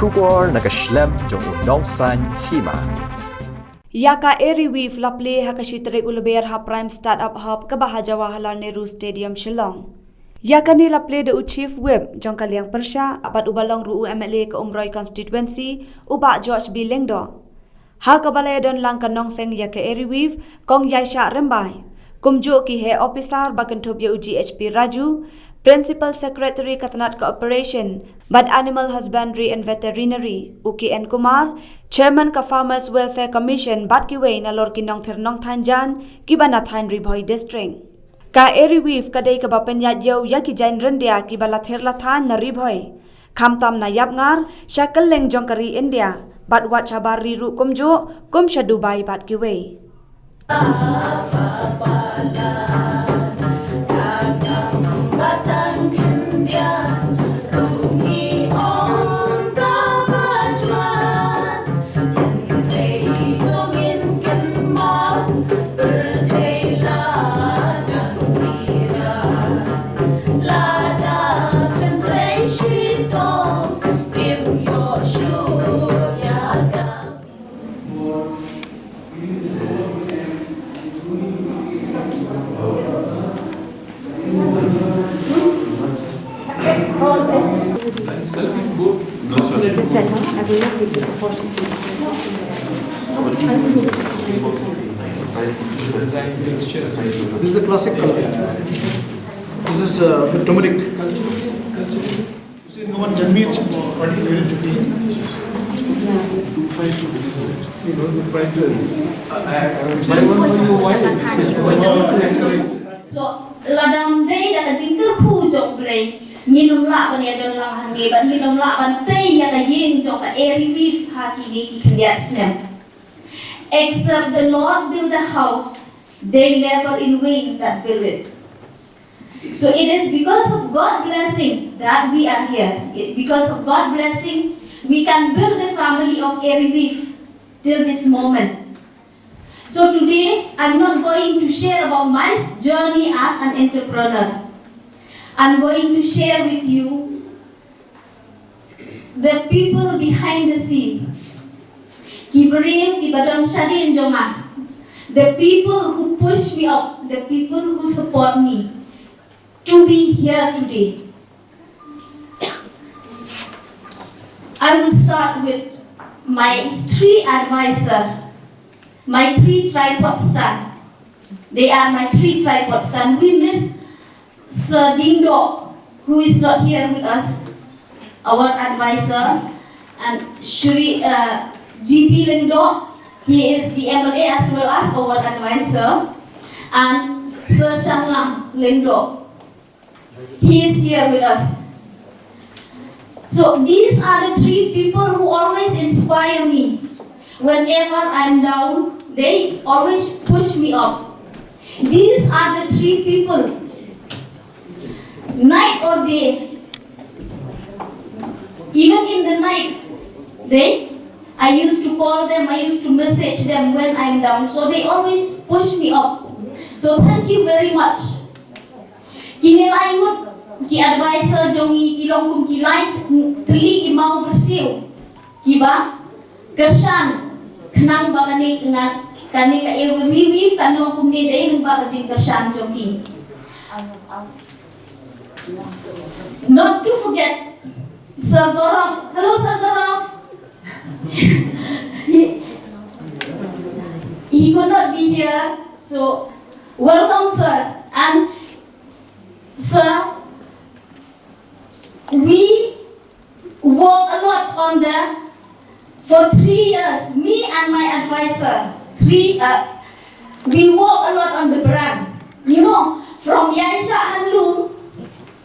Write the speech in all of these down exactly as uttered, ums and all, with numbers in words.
Khubor na ka shlem jong u nongsan hima. Ïa ka Eri Weave la plie ha ka shi tarik u Lber ha Prime Startup Hub kaba ha Jawaharlal Nehru Stadium, Shillong. Ïa kane la plie da u Chief Whip jong ka liang pyrshah bad uba long ruh u M L A ka Umroi Constituency, u Bah George B Lyngdoh. Ha kaba la ïadon lang ka nongseng ïa ka Eri Weave, Kong Yaishah Rymbai. Kumjuh ki heh ophisar ba kynthup ïa u G H P Raju, Principal Secretary ka tnat ka Operation bad Animal Husbandry and Veterinary, u K N Kumar, Chairman ka Farmers Welfare Commission bad kiwei nalor ki nongthir nongthaiñ jaiñ kiba na thaiñ Ri Bhoi District. Ka Eri Weave ka dei kaba pynïaid ïew ïa ki jaiñ ryndia kiba la thir la thaiñ na Ri Bhoi, khamtam na Ïapngar, sha kylleng jong ka ri India, bad wat shabar ri ruh kumjuh, kum sha Dubai bad kiwei. This is the classic color. This is uh, the turmeric. So, lada ym dei da ka jingkyrkhu jong U Blei, ngin ym lah ban ïadon lang hangne, bad ngin ym lah ban tei ïa ka ïing jong ka Eri Weave ha kine ki khyndiat snem. Except the Lord build the house, they labor in vain that build it. So it is because of God blessing that we are here. It- because of God blessing, we can build the family of Eri Weave till this moment. So today, I'm not going to share about my s- journey as an entrepreneur. I'm going to share with you the people behind the scene. Ki briew, ki ba don shadien jong nga. The people who push me up, the people who support me to be here today. I will start with my three advisor, my three tripod stand. They are my three tripod stand. We miss Sir Dingdo, who is not here with us, our advisor, and Shri uh, G P Lyngdoh, he is the M L A as well as our advisor, and Sir Shanlang Lyngdoh, he is here with us. So these are the three people who always inspire me. Whenever I'm down, they always push me up. These are the three people, night or day, even in the night, they, I used to call them, I used to message them when I'm down. So they always push me up. So thank you very much. Kine lai ngut ki advisor jong ngi ki long kum ki lai tylli ki maw byrsiw kiba kyrshan khnang ba kane ka, kane ka Eri Weave kan long kumne dei lyngba ka jingkyrshan jong ki. Not to forget Sir Gaurav. Hello, Sir Gaurav. he, he could not be here, so welcome, sir. And sir, we work a lot on the, for three years, me and my advisor, three, uh, we work a lot on the brand. You know, from Yaisha Handloom,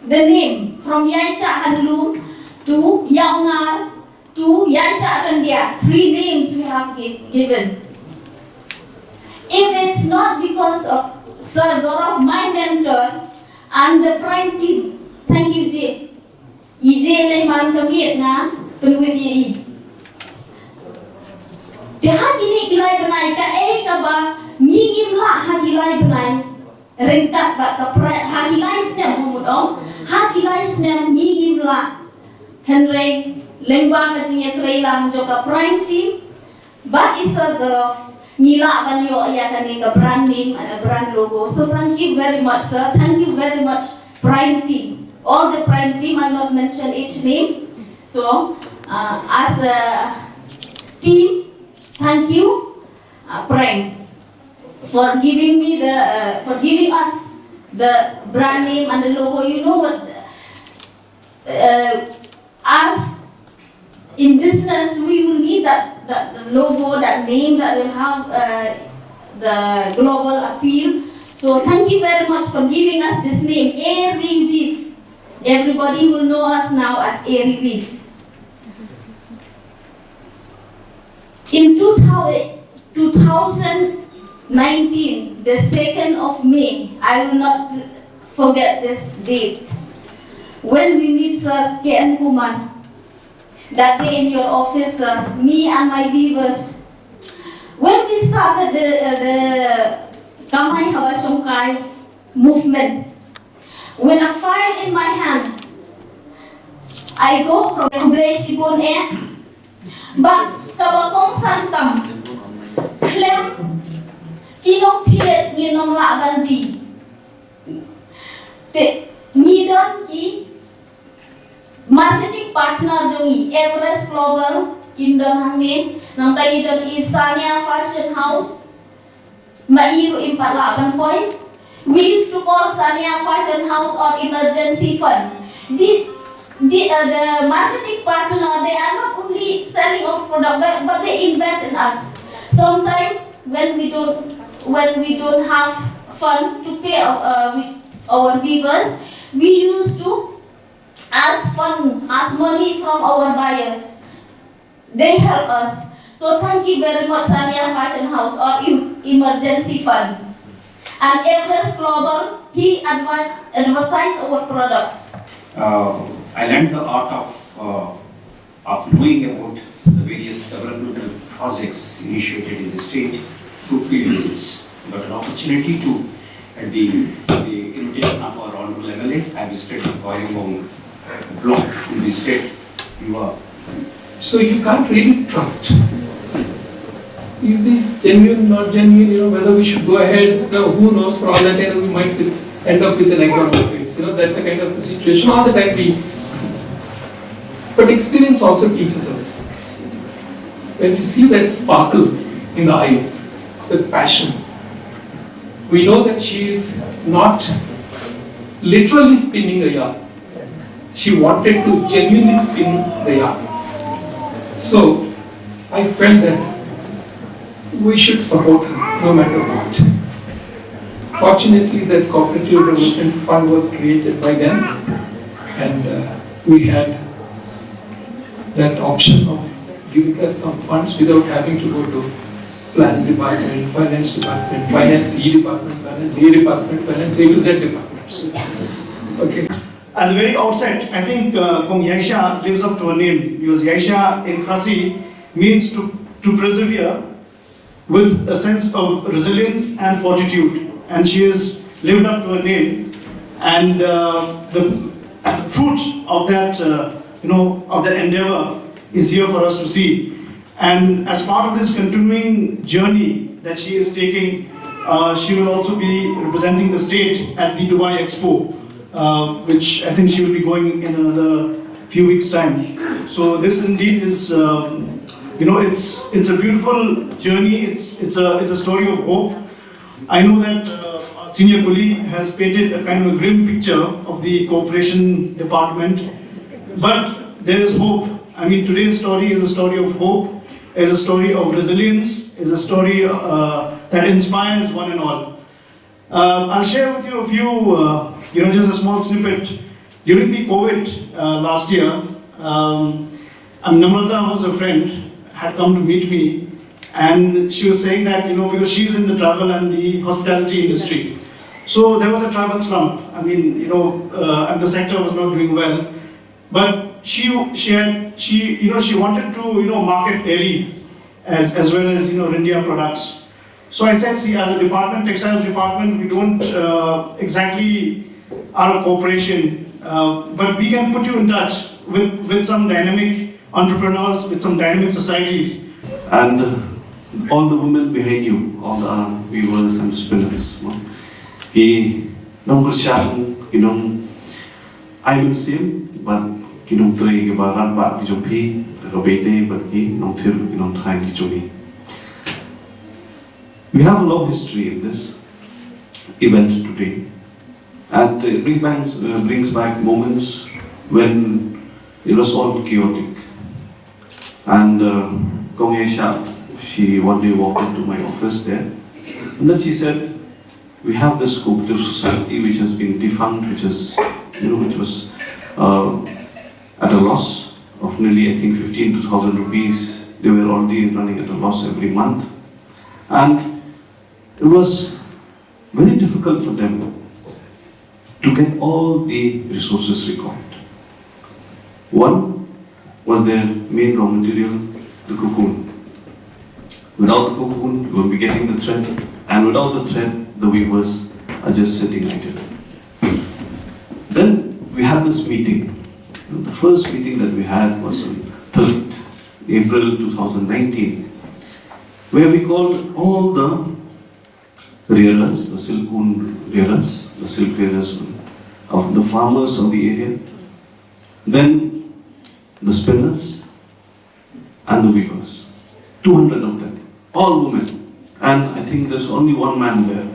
the name, from Yaisha Handloom to Yamngar, to Yaisha Akandia, three names we have gi- given. If it's not because of Sir Gaurav, my mentor, and the Prime team, thank you, Jay. Ije lei man ka miet nga pynwit ïa i. Te ha kine ki lai bnai ka ei kaba ngi ngim lah ha ki lai bnai. Ryngkat bad ka prai ha ki lai snem u mut ong ha ki lai snem ngi ngim lah. Hynrei Lyngba ka jingïatreilang jong ka Prime Team bad i Sir Gaurav, ngi lah ban ïoh ïa kane ka brand name and a brand logo. So thank you very much, sir. Thank you very much, Prime Team. All the Prime Team, I'll not mention each name. So, uh, as a team, thank you, uh, Prime, for giving me the, uh, for giving us the brand name and the logo. You know what? Uh, as in business, we will need that, that logo, that name that will have, uh, the global appeal. So thank you very much for giving us this name, Airy Weave. Everybody will know us now as Airy Weave. In two thousand, two thousand nineteen, the second of May, I will not forget this date. When we meet Sir K N Kumar, that day in your office, sir, me and my weavers, when we started the, uh, the Kamai Haba Shongkai movement, with a file in my hand, I go from Kublai Shibun, eh, bad kaba kongsan tam khlem ki nongthied ngin ym lah ban die. Te ngi don ki marketing partner jong ngi, Everest Global, kin don hangne, nangta ngi don i Sania Fashion House, ma i ruh im pat lah ban poi. We used to call Sania Fashion House or Emergency Fund. The, the, uh, the marketing partner, they are not only selling our product, but, but they invest in us. Sometimes when we don't, when we don't have fund to pay our, uh, we, our weavers, we used to ask fund, ask money from our buyers. They help us. So thank you very much, Sania Fashion House or em-, Emergency Fund. And Everest Global, he adver-, advertise our products. Uh, I learned the art of, uh, of knowing about the various developmental projects initiated in the state through field visits. Got an opportunity to, at the, the invitation of our Honorable M L A, I visited the Koirengong block, we visited, we were So you can't really trust. Is this genuine, not genuine? You know, whether we should go ahead, you know, who knows, for all that, you know, we might end up with an egg on our face. You know, that's the kind of a situation all the time we see. But experience also teaches us. When you see that sparkle in the eyes, that passion, we know that she is not literally spinning a yarn. She wanted to genuinely spin the yarn. So, I felt that we should support her no matter what. Fortunately, that Cooperative Development Fund was created by them, and, uh, we had that option of giving her some funds without having to go to plan department, finance department, finance, E department, finance, A department, finance, A to Z departments. Okay. At the very outset, I think, uh, Kong Yaisha lives up to her name, because Yaisha in Khasi means to, to persevere with a sense of resilience and fortitude. And she has lived up to her name. And, uh, the, the fruit of that, uh, you know, of that endeavor is here for us to see. And as part of this continuing journey that she is taking, uh, she will also be representing the state at the Dubai Expo, uh, which I think she will be going in another few weeks' time. So this indeed is, um, you know, it's, it's a beautiful journey. It's, it's a, it's a story of hope. I know that, uh, our senior colleague has painted a kind of a grim picture of the cooperation department, but there is hope. I mean, today's story is a story of hope, is a story of resilience, is a story, uh, that inspires one and all. Uh, I'll share with you a few, uh, you know, just a small snippet. During the COVID, uh, last year, um, and Namrata, who's a friend, had come to meet me, and she was saying that, you know, because she's in the travel and the hospitality industry, so there was a travel slump. I mean, you know, uh, and the sector was not doing well. But she, she had, she, you know, she wanted to, you know, market Airy as, as well as, you know, Ryndia products. So I said, see, as a department, textiles department, we don't, uh, exactly are a corporation, uh, but we can put you in touch with, with some dynamic entrepreneurs, with some dynamic societies. And uh, all the women behind you, all the uh, weavers and spinners, no? Ki nongkyrshan, ki nong ai mynsiem, bad ki nongtrei kiba radbah ki jong phi, ka ba ïadei bad ki nongthied, ki nongthaw ki jong ngi. We have a long history in this event today, and it brings back, uh, brings back moments when it was all chaotic. And uh, Kong Aisha, she one day walked into my office there, and then she said, "We have this cooperative society which has been defunct, which is, you know, which was uh, at a loss of nearly, I think, fifteen thousand rupees. They were already running at a loss every month." And it was very difficult for them to get all the resources required. One was their main raw material, the cocoon. Without the cocoon, you won't be getting the thread, and without the thread, the weavers are just sitting idle. Then we had this meeting. The first meeting that we had was on third April two thousand nineteen, where we called all the rearers, the silkworm rearers, the silk rearers of the farmers of the area, then the spinners and the weavers. Two hundred of them, all women. And I think there's only one man there,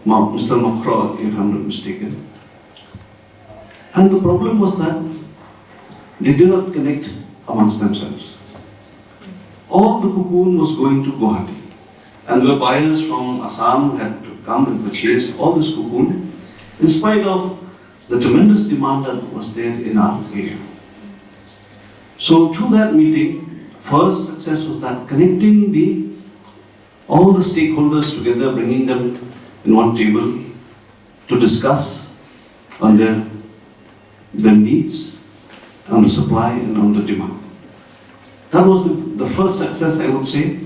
Ma- Mister Makhraw, if I'm not mistaken. And the problem was that they did not connect amongst themselves. All the cocoon was going to Guwahati, and there were buyers from Assam had come and purchased all this cocoon, in spite of the tremendous demand that was there in our area. So through that meeting, first success was that connecting the all the stakeholders together, bringing them in one table to discuss on their, their needs, on the supply and on the demand. That was the, the first success, I would say,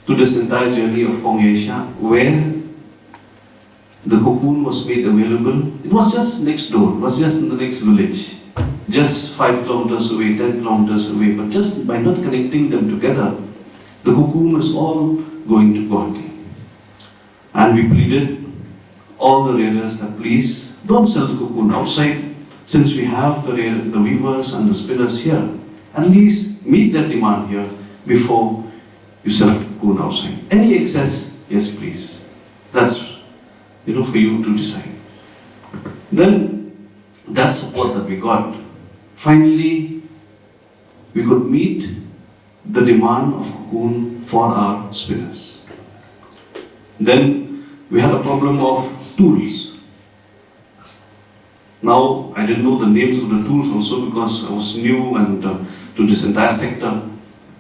to this entire journey of Kong Aisha, where the cocoon was made available. It was just next door, it was just in the next village, just five kilometers away, ten kilometers away. But just by not connecting them together, the cocoon was all going to Guwahati. And we pleaded all the rearers that please don't sell the cocoon outside, since we have the, rear, the weavers and the spinners here. At least meet that demand here before you sell the cocoon outside. Any excess, yes, please. That's, you know, for you to decide. Then that support that we got, finally, we could meet the demand of cocoon for our spinners. Then we had a problem of tools. Now, I didn't know the names of the tools also because I was new and uh, to this entire sector.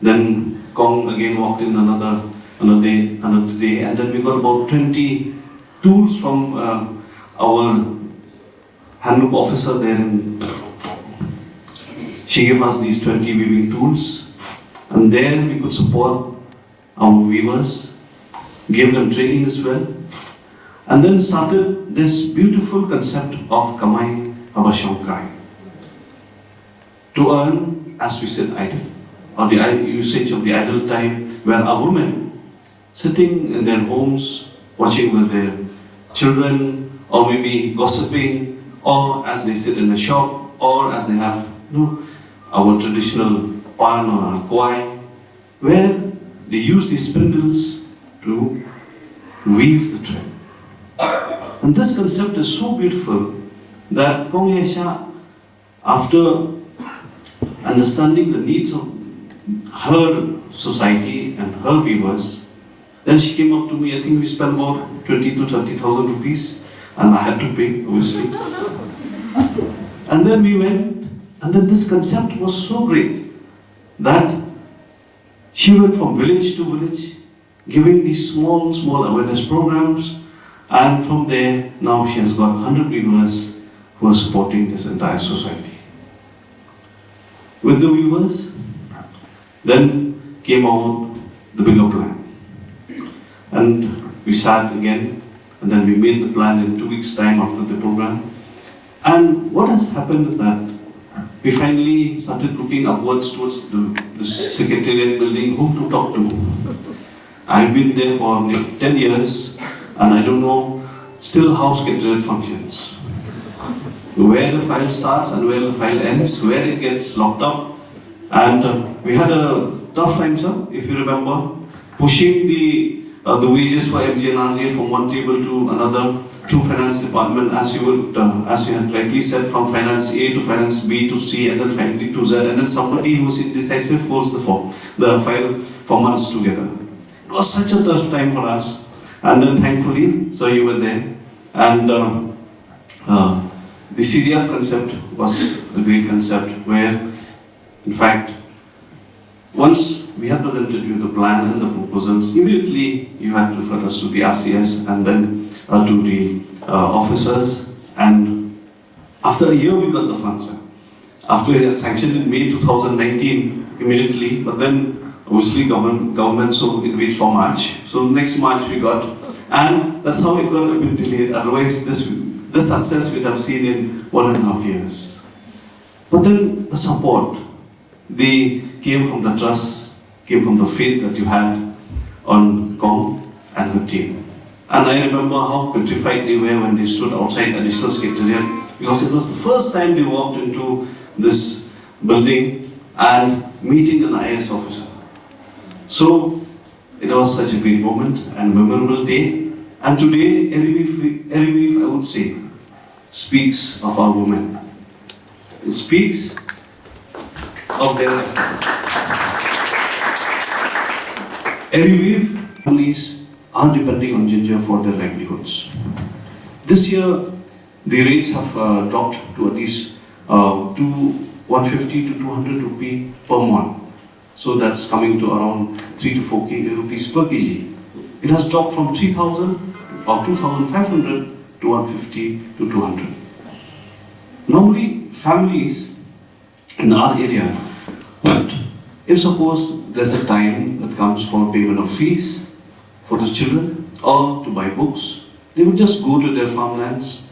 Then Kong again walked in another another day, another day, and then we got about twenty tools from uh, our handloom officer there in. She gave us these twenty weaving tools, and there we could support our weavers, gave them training as well, and then started this beautiful concept of kamai haba shong kai, to earn as we sit idle, or the i- usage of the idle time, where our women sitting in their homes, watching with their children, or maybe gossiping, or as they sit in a shop, or as they have, you know, our traditional pan or our kwai, where they use these spindles to weave the thread. And this concept is so beautiful that Kong Yesha, after understanding the needs of her society and her weavers, then she came up to me. I think we spent about twenty to thirty thousand rupees, and I had to pay, obviously. And then we went, and then this concept was so great that she went from village to village, giving these small, small awareness programs. And from there, now she has got one hundred weavers who are supporting this entire society. With the weavers, then came out the bigger plan. And we sat again, and then we made the plan in two weeks' time after the program. And what has happened is that We finally started looking upwards towards the, the secretariat building, whom to talk to. I've been there for nearly ten years, and I don't know still how secretariat functions. Where the file starts and where the file ends, where it gets locked up. And uh, we had a tough time, sir, if you remember, pushing the uh, the wages for M G N R G A from one table to another through finance department, as you would, uh, as you had rightly said, from finance A to finance B to C, and then finally to Z, and then somebody who's indecisive holds the form, the file for months together. It was such a tough time for us, and then thankfully, so you were there, and um, uh, the C D F concept was a great concept where, in fact, once we had presented you the plan and the proposals, immediately you had referred us to the R C S and then uh, to the uh, officers. And after a year, we got the funds, sir. After it had sanctioned in May two thousand nineteen, immediately, but then obviously government, government so it wait for March. So next March we got, and that's how it got a bit delayed. Otherwise, this this success we'd have seen in one and a half years. But then the support, they came from the trust, came from the faith that you had on Kong and her team. And I remember how petrified they were when they stood outside Additional Secretariat, because it was the first time they walked into this building and meeting an I A S officer. So it was such a great moment and memorable day. And today, Eriwiv, Eriwiv, I would say, speaks of our women. It speaks of their efforts. Eriwiv families are depending on ginger for their livelihoods. This year, the rates have uh, dropped to at least uh, to one fifty to two hundred rupee per month. So that's coming to around three to four K, rupees per K G. It has dropped from three thousand or two thousand five hundred to one fifty to two hundred. Normally, families in our area, but if suppose there's a time that comes for payment of fees for the children or to buy books, they would just go to their farmlands,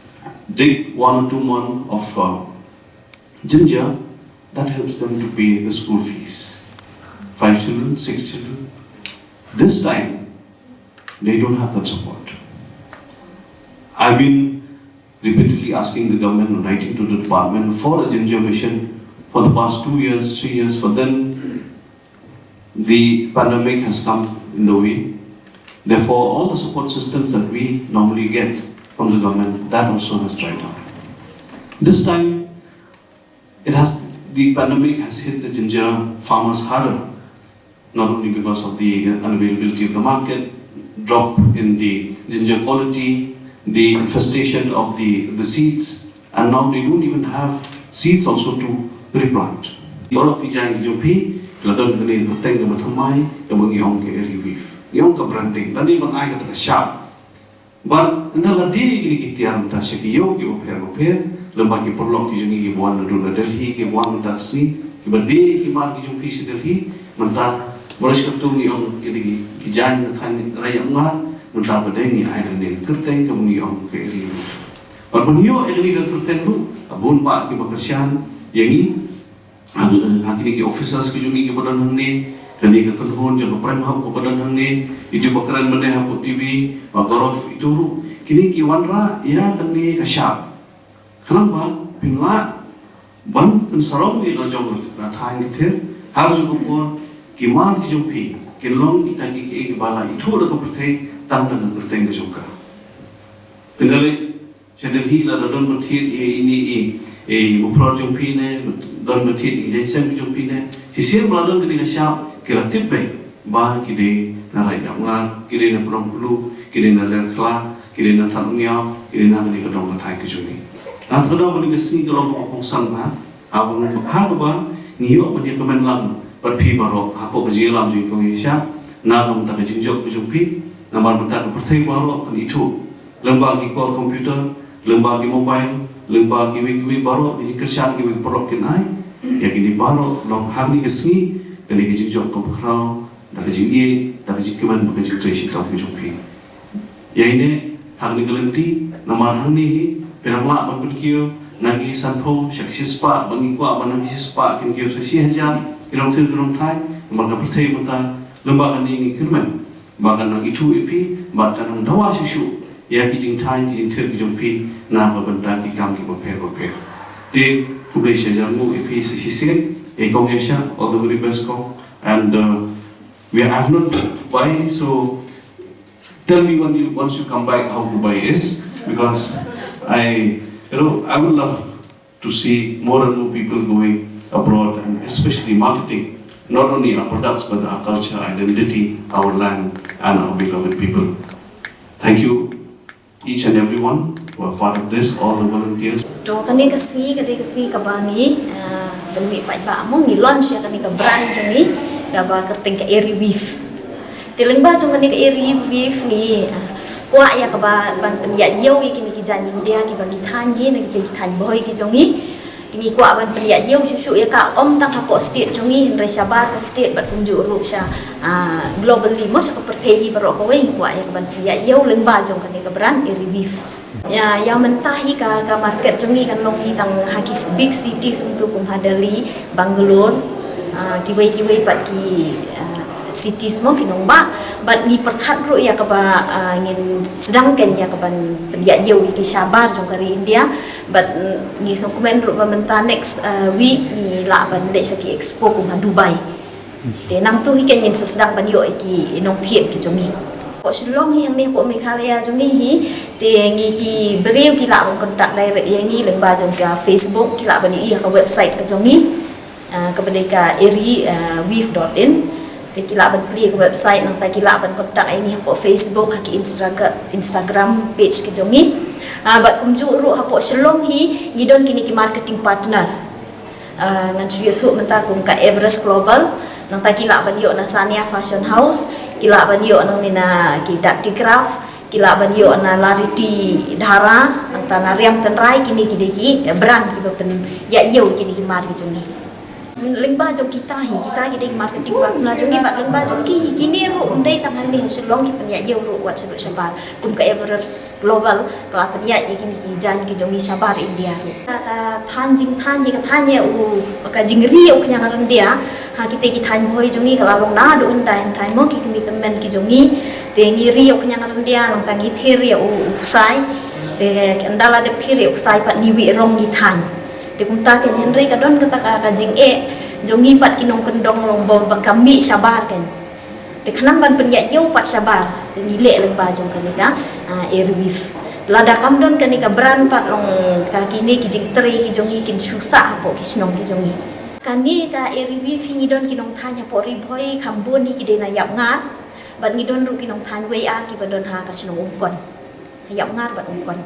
dig one or two mon of uh, ginger, that helps them to pay the school fees. Five children, six children. This time, they don't have that support. I've been repeatedly asking the government and writing to the department for a ginger mission for the past two years, three years, but then the pandemic has come in the way. Therefore, all the support systems that we normally get from the government, that also has dried up. This time, it has the pandemic has hit the ginger farmers harder, not only because of the unavailability of the market, drop in the ginger quality, the infestation of the, the seeds, and now they don't even have seeds also to replant. Baroh ki jaiñ ki jong phi ki la don kane ka kyrteng kaba thymmai kaba ngi ong ka Eriwiv. Ngi ong ka branding, lane ban ai kata ka shap. Bad ynda la die kine ki tiar mynta sha ki ïew kiba pher ba pher, lem bad ki paralok ki jong ngi kiba wan naduh na Delhi, kiba wan mynta ka sngi, kiba die ki mar ki jong phi sha Delhi, mynta baroh shi katto ngi ong kine ki, ki jaiñ na thaiñ Raid Ïapngar, mynta pat de ngi ai da kane ka kyrteng kaba ngi ong ka Eriwiv. Bad ban ïoh ïa kane ka kyrteng ruh, bun bah kiba kyrshan ïa ngi, ha, ha kine ki officers ki jong ngi kiba don hangne, kane ka kynhun jong ka Prime Hub kaba don hangne, itu ba kren mynne hapoh T V, ba Gaurav itu ruh, kine ki wanrah ïa kane ka shap. Khnang ba phin lah ban pynsarong ïa ka jong ka thaiñ ka thir, ha kajuh ka por ki mar ki jong phi kin long kita ki kiei kiba la ithuh da ka pyrthei tang da ka kyrteng ka jong ka. Pynda lei sha Delhi la don ba thied ïa ine i, i baprot jong phi ne, don ba thied ïa i jaiñsem jong phi ne. Shisien ba la don kane ka shap ki la tip beit ba ki dei na Raid Ïapngar, ki dei na Pdong Khlu, ki dei na Lerkhla, ki dei na Thadnongïaw, ki dei na kane ka dong ka thaiñ ka jong ngi. Nga tharai ba kane ka sngi ka long kaba kongsan bha, haba, ha kaba ngi ïoh ban ïakmen lang bad phi baroh hapoh ka jingïalam jong ngi kum ïa shap, na ka bynta ka jingjop ka jong phi, namar mynta ka pyrthei baroh kan ithuh lyngba ki core computer, lyngba ki mobile, lyngba kiwei kiwei baroh ki jingkyrshan kiwei ki paralok kin ai. Ïa kine baroh long ha kane ka sngi, kane ka jingjop kaba khraw da ka jingïeit, da ka jingkmen bad ka jingtrei shitom ka jong phi. Ïa ine ha kane ka lynti, namar hangne hi phi nang lah ban pynkiew Na ngi sanphew sha ki shispah, ba ngi kwah ba na ki shispah kin kiew sha shi hajar ki nongthir ki nongthaiñ, namar ka pyrthei mynta lem bad kane ngi kyrmen ba kan nang ithuh ïa phi bad kan nang dawa shuh shuh ïa ki jingthaiñ ki jingthir ki jong phi na ka bynta ki kam kiba pher ba pher. Te khublei shihajar nguh ïa phi sa shisien, ïa kong ïa sha, all the very best kong. And uh, we have not Dubai, so tell me when you once you come back how Dubai is, because I you know I would love to see more and more people going abroad and especially marketing not only our products but our culture, identity, our land, and our beloved people. Thank you, each and everyone who are part of this, all the volunteers. To kane ka sngi ka dei ka sngi kaba ngi pynmih paidbah mo, ngi launch ïa kane ka brand jong ngi kaba kyrteng ka Eri Weave. Te lyngba jong kane ka Eri Weave ngi kwah ïa kaba ban pynïaid ïew ïa kine ki jaiñ India kiba ngi thaiñ hi na kite ki thaiñ Bhoi ki jong ngi. Te ngi kwah ban pynïaid ïew shuh shuh ïa ka, ym tang hapoh state jong ngi hynrei shabar ka state bad kumjuh ruh sha globally mo, sha ka pyrthei hi baroh kawei ngi kwah ïa ka ban pynïaid ïew lyngba jong kane ka brand Eri Weave. Ïa mynta hi ka ka market jong ngi kan long hi tang ha ki big cities mynta kum ha Delhi, Bangalore, kiwei kiwei pat ki cities mo, ki nongbah. Bad ngi pyrkhat ruh ïa kaba ngin sdang kein ïa ka ban pynïaid ïew ïa ki shabar jong ka ri India. Bad ngi sngewkmen ruh ba mynta next week ngi lah ban leit sha ki expo kum ha Dubai. Te nangtu hi kein ngin sa sdang ban ïoh ïa ki nongthied ki jong ngi. Hapoh Shillong hi hangne hapoh Meghalaya jong ngi hi, te ngi ki briew ki lah ban contact direct ïa ngi lyngba jong ka Facebook, ki lah ban ïohi ha ka website ka jong ngi. Kaba dei ka Eri Weave dot in. Te ki lah ban plie ka website, nangta ki lah ban contact ïa ngi hapoh Facebook, ha ki Instagram page ka jong ngi. Bad kumjuh ruh hapoh Shillong hi ngi don kine ki marketing partner. Ngan shu ïathuh mynta kum ka Everest Global, nangta ki lah ban ïoh na Sania Fashion House, ki lah ban ïoh nangne na ki Datti Craft, ki lah ban ïoh na Lariti Dhara, nangta na Riam Tynrai, kine ki dei ki brand kiba pynïaid ïew kine ki mar ki jong ngi. Lyngba jong kita hi, kita ki dei ki marketing partner jong ngi, bad lyngba jong ki hi kine ruh ym dei tang hangne ha Shillong, ki pynïaid ïew ruh wat shaduh shabar. Kum ka Everest Global ka la pynïaid ïa kine ki jaiñ ki jong ngi shabar India ruh. Ka thaiñ jingthaiñ hi ka thaiñ ïa u ka jingri ïa u khñiang ryndia ha kite ki thaiñ Bhoi jong ngi ka la long naduh hyndai hyndai mo, ki kmie tymmen ki jong ngi. Te ngi ri ïa u khñiang ryndia nangta ngi thir ïa u ksai. Te ynda la dep thir ïa u ksai pat ngi wih rong ngi thaiñ. Te kumta kein hynrei ka don kata ka jingeh jong ngi pat ki nongkyndong long ba ka mih shabar kein. Te khnang ban pynïaid ïew pat shabar te ngi leh lyngba jong kane ka Eri Weave. Lada kam don kane ka brand pat long ka kine ki jingtrei ki jong ngi kin shu sah hapoh ki shnong ki jong ngi. Kane ka Eri Weave hi ngi don ki nongthaiñ hapoh Ri Bhoi kham bun hi ki dei na Ïapngar. Bad ngi don ruh ki nongthaiñ wei ar kiba don ha ka shnong Umkon. Ha Ïapngar bad Umkon.